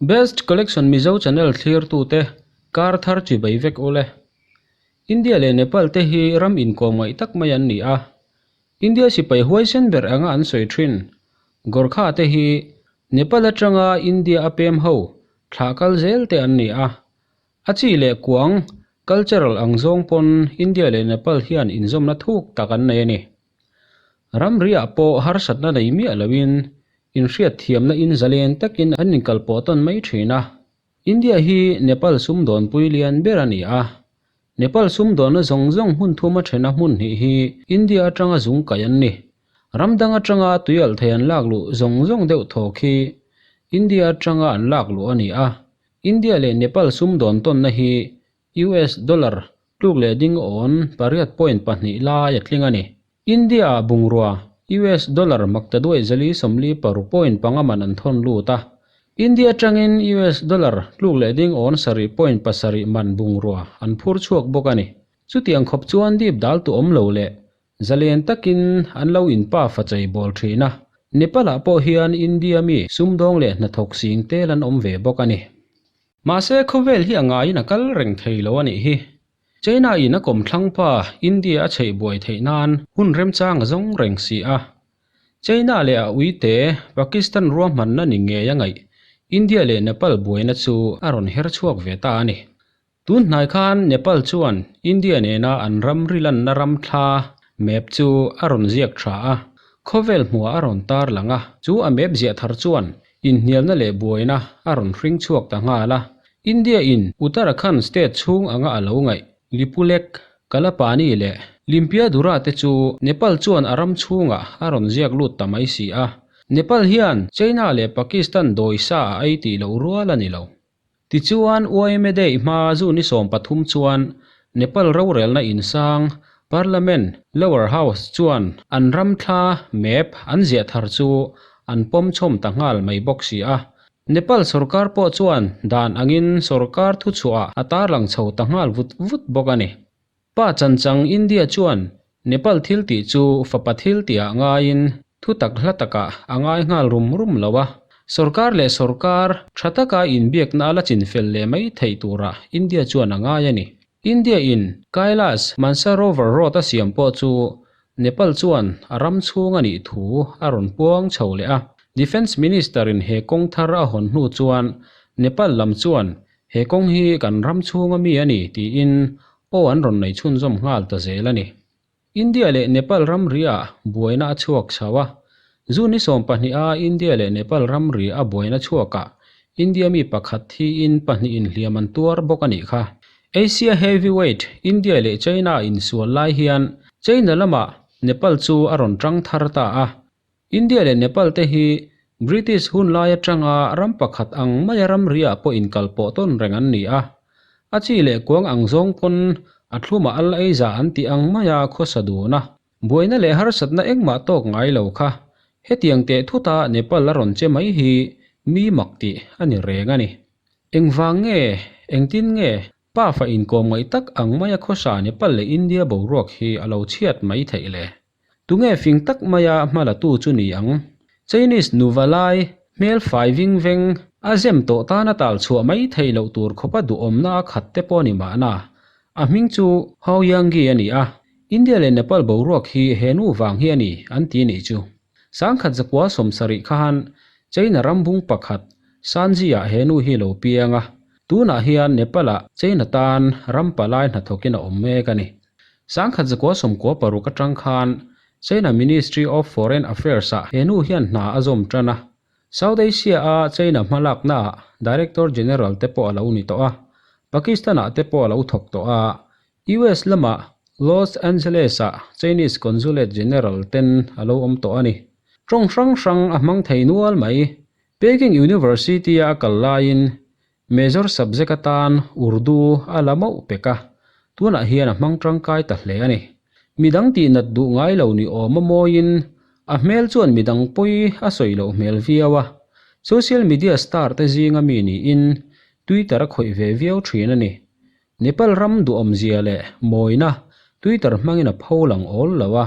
Best Collection Mizo channel thlirtute kar thar chibai vek ule. India leh Nepal te hi ram inkawm ngaih tak mai an ni a. India sipai huaisen ber anga an sawi thin. Gorkha te hi Nepal atanga India a pem ho thlah kal zel te an ni a. A chi leh kuang, cultural, ang zawng pawn India leh Nepal hian inzawmna thuk tak an nei a ni. Ramriah pawh harsatna nei miah loin inhriatthiamna in zalen takin an inkalpawh tawn mai thin a. India hi Nepal sumdawnpui lian ber a ni a. Nepal sumdawnna zawng zawng hmun thuma thena hmun hnih hi India atanga zung kai an ni. Ram dang atanga tuialh thei an lak luh zawng zawng deuh thaw khi India atanga an lak luh a ni a. India leh Nepal sumdawn tawnna hi US dollar tluk leh ding awn pariat point pahnih lai a tling a ni. India-ah bungrua US dollar maktaduai zali sawmli paruk point panga man an thawn lut a. India atangin US dollar tluk leh ding awn sarih point pasarih man bungrua an phur chhuak bawk a ni. Chutiang khawp chuan dip dal tu awm lo leh zalen takin an lo inpa fa chei bawl thin a. Nepal-ah pawh hian India mi sumdawng leh hnathawk sing tel an awm ve bawk a ni. Mahse khawvel hi a ngaiin a kal reng thei lo a nih hi. China in a kawmthlang pa India a chheih buai theih nan hun remchang a zawng reng si a. China leh a uite Pakistan ruahmanna ni ngei a ngaih India leh Nepal buaina chu a rawn her chhuak ve ta a ni. Tun hnai khan Nepal chuan India nena an ram ri lanna ram thla map chu a rawn ziak tha a, khawvel hmuah a rawn tar lang a, chu a map ziah thar chuan inhnialna leh buaina a rawn hring chhuak ta nghal a. India in Uttarakhand state chhung anga a lo ngaih Lipulek, Kalapani leh Limpiadhura te chu Nepal chuan a ram chhungah a rawn ziak lut ta mai si a. Nepal hian China leh Pakistan dawi sa a ei tih loh rual a ni lo. Tichuan, YMA Day hma June 13 chuan Nepal rorelna insang, Parliament, Lower House, chuan an ram thla, map, an ziah thar chu an pawm chhawm ta nghal mai bawk si a. Nepal sorkar pawh chuan dan angin sorkar thuchhuah a tarlang chho ta nghal vut vut bawk a ni. Pa chanchang India chuan Nepal thil tih chu fapa thil tihah ngaiin thu tak hla takah a ngai nghal rum rum lo a, sorkar leh sorkar tha taka inbiakna a la chinfel leh mai theih turah India chuan a ngai a ni. India in Kailash Mansarovar Road a siam pawh chu Nepal chuan a ram chhung a nih thu a rawn puang chho leh a. Defence Minister in he kawng thar a hawn hnu chuan Nepal lam chuan He kawng hi kan ram chhunga mi a ni tiin aw an rawn nei chhunzawm nghal ta zel a ni. India leh Nepal ramri ah buaina a chhuak chho a, June ni 12 a India leh Nepal ramri a buaina chhuakah India mi pakhat thiin pahnih inhliam an tuar bawk a nih kha. Asia heavyweight India leh China insual lai hian China lamah Nepal chu a rawn tang thar ta a, India leh Nepal te hi British hun lai atanga ram pakhat ang maia ramriah pawh inkalpawh tawn reng an ni a. A chi leh kuang ang zawng pawn a thlumah al ei za an tih ang maia khawsa dun a. Buaina leh harsatna engmah tawk ngai lo kha hetiang teh thuta Nepal a rawn che mai hi mi mak tih a ni reng a ni. Engvang nge, engtin nge Pafa inkawm ngaih tak ang maia khawsa Nepal leh India boruak hi a lo chhiat mai theih le? Tunge fing tak maia hma la tu chu ni ang? Chinese nuva lai, hmel fai ving veng, a zem tawh tana tal chhuah mai theih loh tur khawpa duhawmna a khat te pawh a ni mahna. A hming chu Hao Yanggi a ni a, India leh Nepal boruak hi he nu vang hi a ni an ti nih chu. 1970 khan China ram bung pakhat Sanji-ah he nu hi lo piang a, tunah hian Nepal-ah China tan ram palai hnathawkin a awm mek a ni. 1996 atang khan China Ministry of Foreign Affairs-ah he nu hian hna a zawm tan a, South Asia-a China hmalaknaah Director General te pawh a lo ni tawh a, Pakistan-ah te pawh a lo thawk tawh a, US lamah Los Angeles-ah Chinese Consulate General ten a lo awm tawh a ni. Tawng hrang hrang a hmang thei nual mai. Peking University-a a kal laiin Major subject atan Urdu a la mauh pek a, tunah hian a hmang tangkai ta hle a ni. Midang tihnat duh ngai lo ni awm a mawiin a hmel chuan midang pawi a sawi loh hmel viau a, social media star te zinga mi niin Twitter a khawih ve viau thin a ni. Nepal ram duhawmzia leh mawina Twitter hmangin a pho lang awl lo a,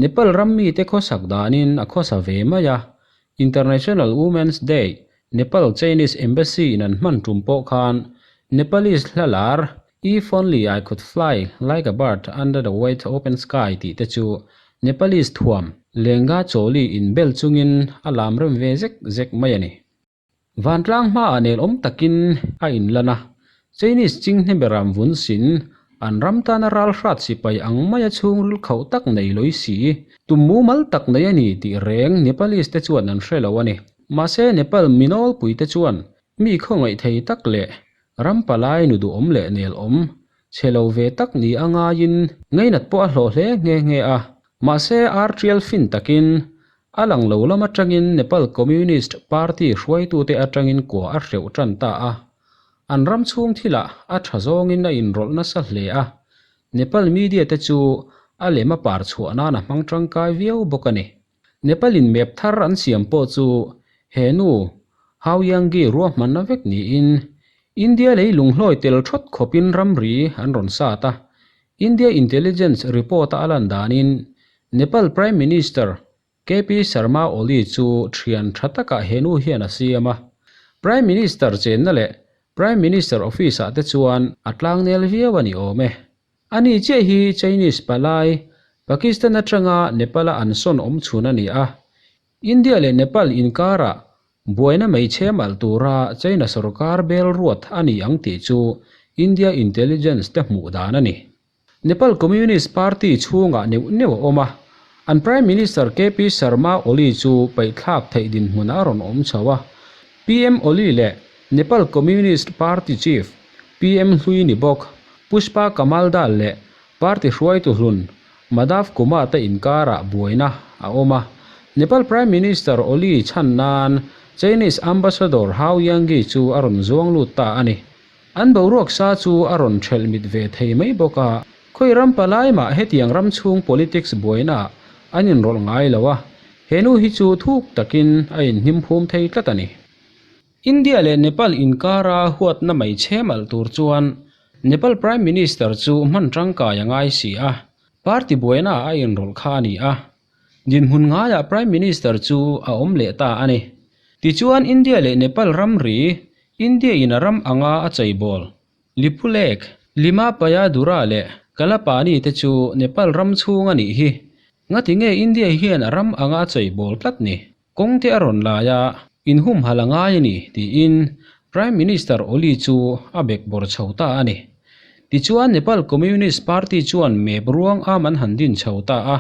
Nepal ram mite khawsak danin a khawsa ve mai a, International Women's Day. Nepal Chinese Embassy in an hman tum pawh khan Nepalese hla lar If only I could fly like a bird under the wide open sky tih te chu Nepalese thuam Lehenga choli inbel chungin a lam rem ve zek zek mai a ni. Vantlang hmaah nelawm takin a inlan a, Chinese chinghne beram vun sin, an ram tana ral hrat sipai ang maia chhungril khauh tak nei lawih si, tum mumal tak nei a ni tih reng Nepalese te chuan an hre lo a ni. Mahse Nepal minawlpui te chuan mi khawngaih thei tak leh ram palai nu duhawm leh nelawm chhe lo ve tak ni a ngaiin ngainat pawh a hlawh hle nghe nghe a. Mahse ar tial fin takin A lang lo lam atangin Nepal Communist Party hruaitute atangin kua a hreuh tan ta a. An ram chhung thilah a tha zawngin a inrawlh nasa hle a. Nepal media te chu a lem a par chhuah nan a hmang tangkai viau bawk a ni. Nepal in map thar an siam pawh chu he nu Hau Yangi ruahmanna vek niin India lei lunghlawi tel thawt khawpin ramri an rawn sat a. India Intelligence report-a a lan danin Nepal Prime Minister KP Sharma Oli chu thian tha takah he nu hian a siam a. Prime Minister chenna leh Prime Minister Office-ah te chuan a tlangnel viau a ni awm e. Ani chiah hi Chinese palai, Pakistan atanga Nepal-a an sawn awm chhun a ni a. India leh Nepal inkarah buaina mai chhem alh tura China sorkar bel ruat a ni ang tih chu India Intelligence te hmuh dan a ni. Nepal Communist Party chhungah neuh neuh a awm a, an Prime Minister KP Sharma Oli chu paihthlak theih dinhmun a rawn awm chho a. PM Oli leh Nepal Communist Party Chief, PM hlui ni bawk, Pushpa Kamal Dal leh party hruaitu hlun Madhav Kumar te inkarah buaina a awm a. Nepal Prime Minister Oli chhan nan Chinese Ambassador Hao Yangi chu a rawn zuang lut ta a ni. An boruak sa chu a rawn ṭhelh mit ve thei mai bawk a, khawi ram palai mah hetiang ram chhung politics buaina ah an inrawlh ngai lo a, he nu hi chu thuk takin a inhnim phum thei tlat a ni. India leh Nepal inkara huatna mai chhem alh tur chuan Nepal Prime Minister chu hman tangkai a ngai si a, party buaina ah a inrawlh kha a ni a, Dinhmun ngaiah Prime Minister chu a awm leh ta a ni. Tichuan India leh Nepal ramri, India in a ram anga a cheibawl, Lipulekh, Lima Payadura leh Kalapani te chu Nepal ram chhung a nih hi. Ngati nge India hian a ram anga a cheibawl tlat ni? Kawng te a rawn lai a, inhumhal a ngai a ni, tiin Prime Minister Oli chu a bekbawr chho ta a ni. Tichuan Nepal Communist Party chuan map ruang am an han din chho ta a.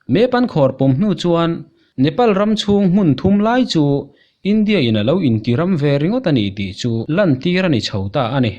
Map an khawr pum hnu chuan Nepal ram chhung hmun thum lai chu India in a lo inti ram ve ringawt a ni tih chu lantir a ni chho ta a ni.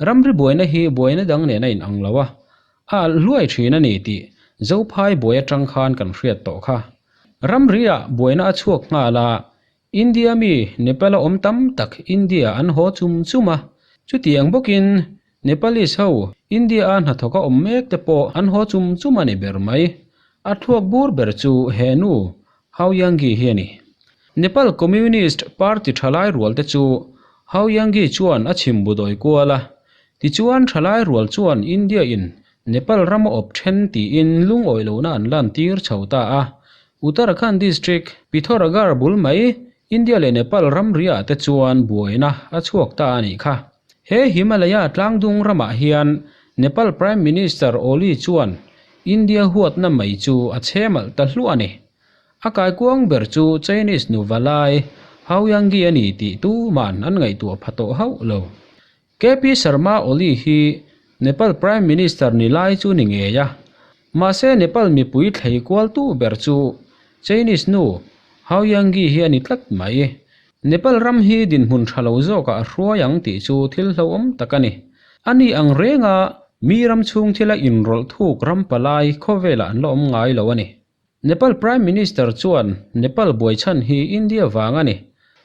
Ramri buaina hi buaina dang nen a inang lo a, a alh hluai thin a ni tih Zophai buai atang khan kan hriat tawh kha. Ramri-ah buaina a chhuak nghal a, India mi Nepal-a awm tam tak India an haw chum chum a, chutiang bawkin Nepalese ho India-a hnathawka awm mek te pawh an haw chum chum a ni ber mai. A thluak bur ber chu he nu Hao Yangi hi a ni. Nepal Communist Party thalai rual te chu Hao Yangi chuan a chhim bu dawi kual a, tichuan thalai rual chuan India-in Nepal ram a awp then tiin lungawi lohna an lan tir chho ta a. Uttarakhand district Pithoragarh bul mai India leh Nepal ramriah te chuan buaina a chhuak ta a nih kha. He Himalaya tlangdung ramah hian Nepal Prime Minister Oli chuan India huatna mai chu a chhemalh ta hluah a ni. A kaikuang ber chu Chinese nu valai Hao Yangi a ni tih tuman an ngaihtuah pha tawh hauh lo. KP Sharma Oli hi Nepal Prime Minister ni lai chu ni ngei a, mahse Nepal mipui thlei kual tu ber chu Chinese nu Hao Yangi hi a ni tlat mai. Nepal ram hi dinhmun tha lo zawkah a hruai ang tih chu thil hlauhawm tak a ni. A ni ang renga mi ram chhung thila inrawlh thuk ram palai khawvelah an la awm ngai lo a ni. Nepal Prime Minister chuan Nepal buai chhan hi India vang a ni.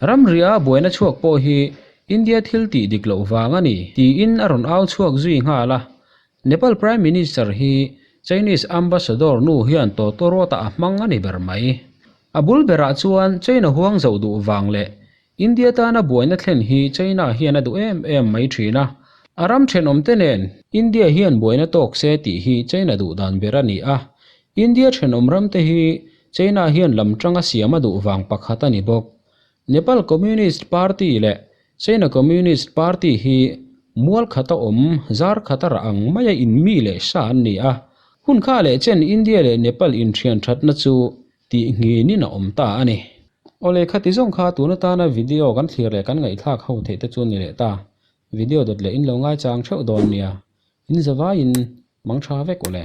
Ramria buaina chhuak pawh hi India thil tih dik loh vang a ni tiin a rawn au chhuak zui nghal a. Nepal Prime Minister hi Chinese Ambassador nu hian tawtawrawtah a hmang a ni ber mai. A bul berah chuan China huang zoh duh vang leh India tana buaina thlen hi China hian a duh em em mai thin a. A ram thenawmte nen India hian buaina tawk se tih hi China duh dan ber a ni a. India thenawm ramte hi China hian lam tanga siam a duh vang pakhat a ni bawk. Nepal Communist Party leh China Communist Party hi mual khata awm zar khata rah ang maia inmi leh sa an ni a. Hun kha leh chen India leh Nepal inthian thatna chu tih nghinin a awm ta a ni. Awle khati zawng kha tun atana video kan thlir leh kan ngaihthlak ho theih te chu a ni leh ta. Video dawt leh in lo ngaichang theuh dawn nia. In zavaiin mang tha vek ule.